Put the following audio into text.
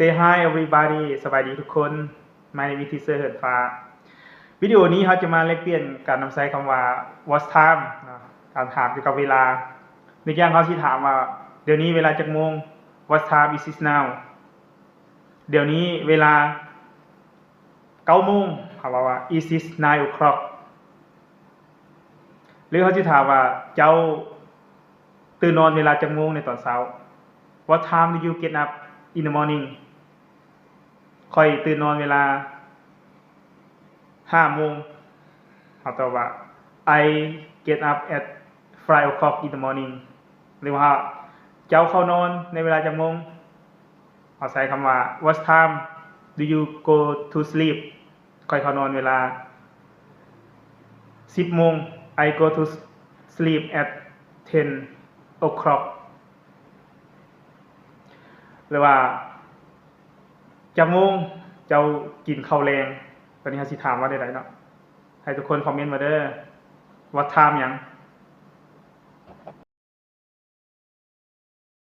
Say hi everybody ສະບາຍດີທຸກຄົນ My name is teacher ເຫີນຟ້າ ວິດີໂອນີ້ເຮົາຈະມາແລກປ່ຽນການນຳໃຊ້ຄຳວ່າ what time ເນາະ ການຖາມກ່ຽວກັບເວລາ ຍົກຢ່າງເຮົາຊິຖາມວ່າ ດຽວນີ້ເວລາຈັກໂມງ What time is it now ດຽວນີ້ເວລາເກົ້າໂມງ ເຮົາເວົ້າວ່າ It is nine o'clock ຫຼືເຮົາຊິຖາມວ່າ ເຈົ້າຕື່ນນອນເວລາຈັກໂມງໃນຕອນເຊົ້າ What time do you get up in the morning ຂ້ອຍຕື່ນນອນເວລາຫ້າໂມງ ເຮົາຕອບວ່າ I get up at five o'clock in the morning ຫຼືວ່າ ເຈົ້າເຂົ້ານອນໃນເວລາຈັກໂມງ ເຮົາໃຊ້ຄຳວ່າ What time do you go to sleep ຂ້ອຍເຂົ້ານອນເວລາສິບໂມງ I go to sleep at ten o'clock ຫຼືວ່າ ຈັກໂມງເຈົ້າກິນເຂົ້າແລງ ຕອນນີ້ເຮົາຊິຖາມວ່າແນວໃດເນາະ ໃຫ້ທຸກຄົນຄອມເມັນມາເດີ What time ຫຍັງ